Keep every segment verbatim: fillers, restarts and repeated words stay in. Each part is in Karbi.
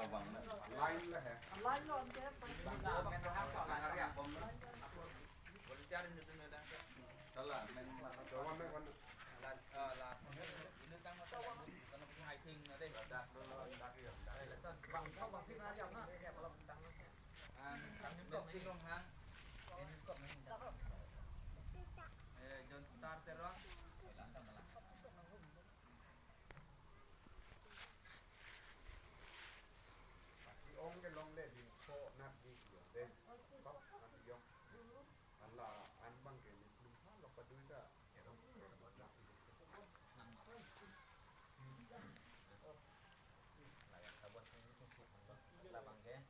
Line lo hai. Line lo anke. Volunteer itu tuh, udah. Salah, men. Ini kan mau coba, karena punya hiking nanti. Dak dulu, dak ya, dak ya. Bang, bang, bang, sini aja, nah. An, an, Mensing Ronghang, en kop, eh, John Star Teron. Pati ong ke longle, lim ko nat di yo de. Sok nat di yo. Ala an bang ke ni lim ha lo padu ta. Layar sabun ini tuh sih, labang ke.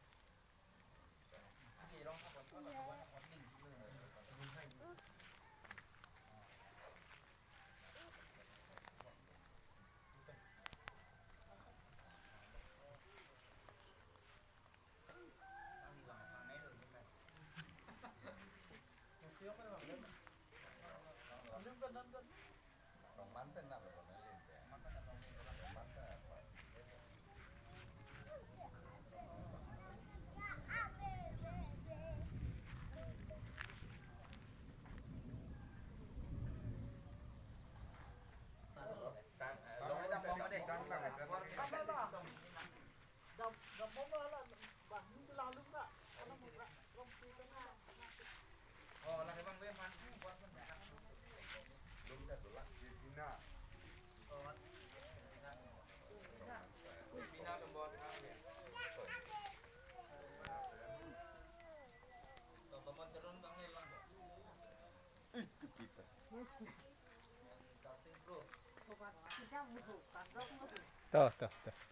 Toh, toh, toh.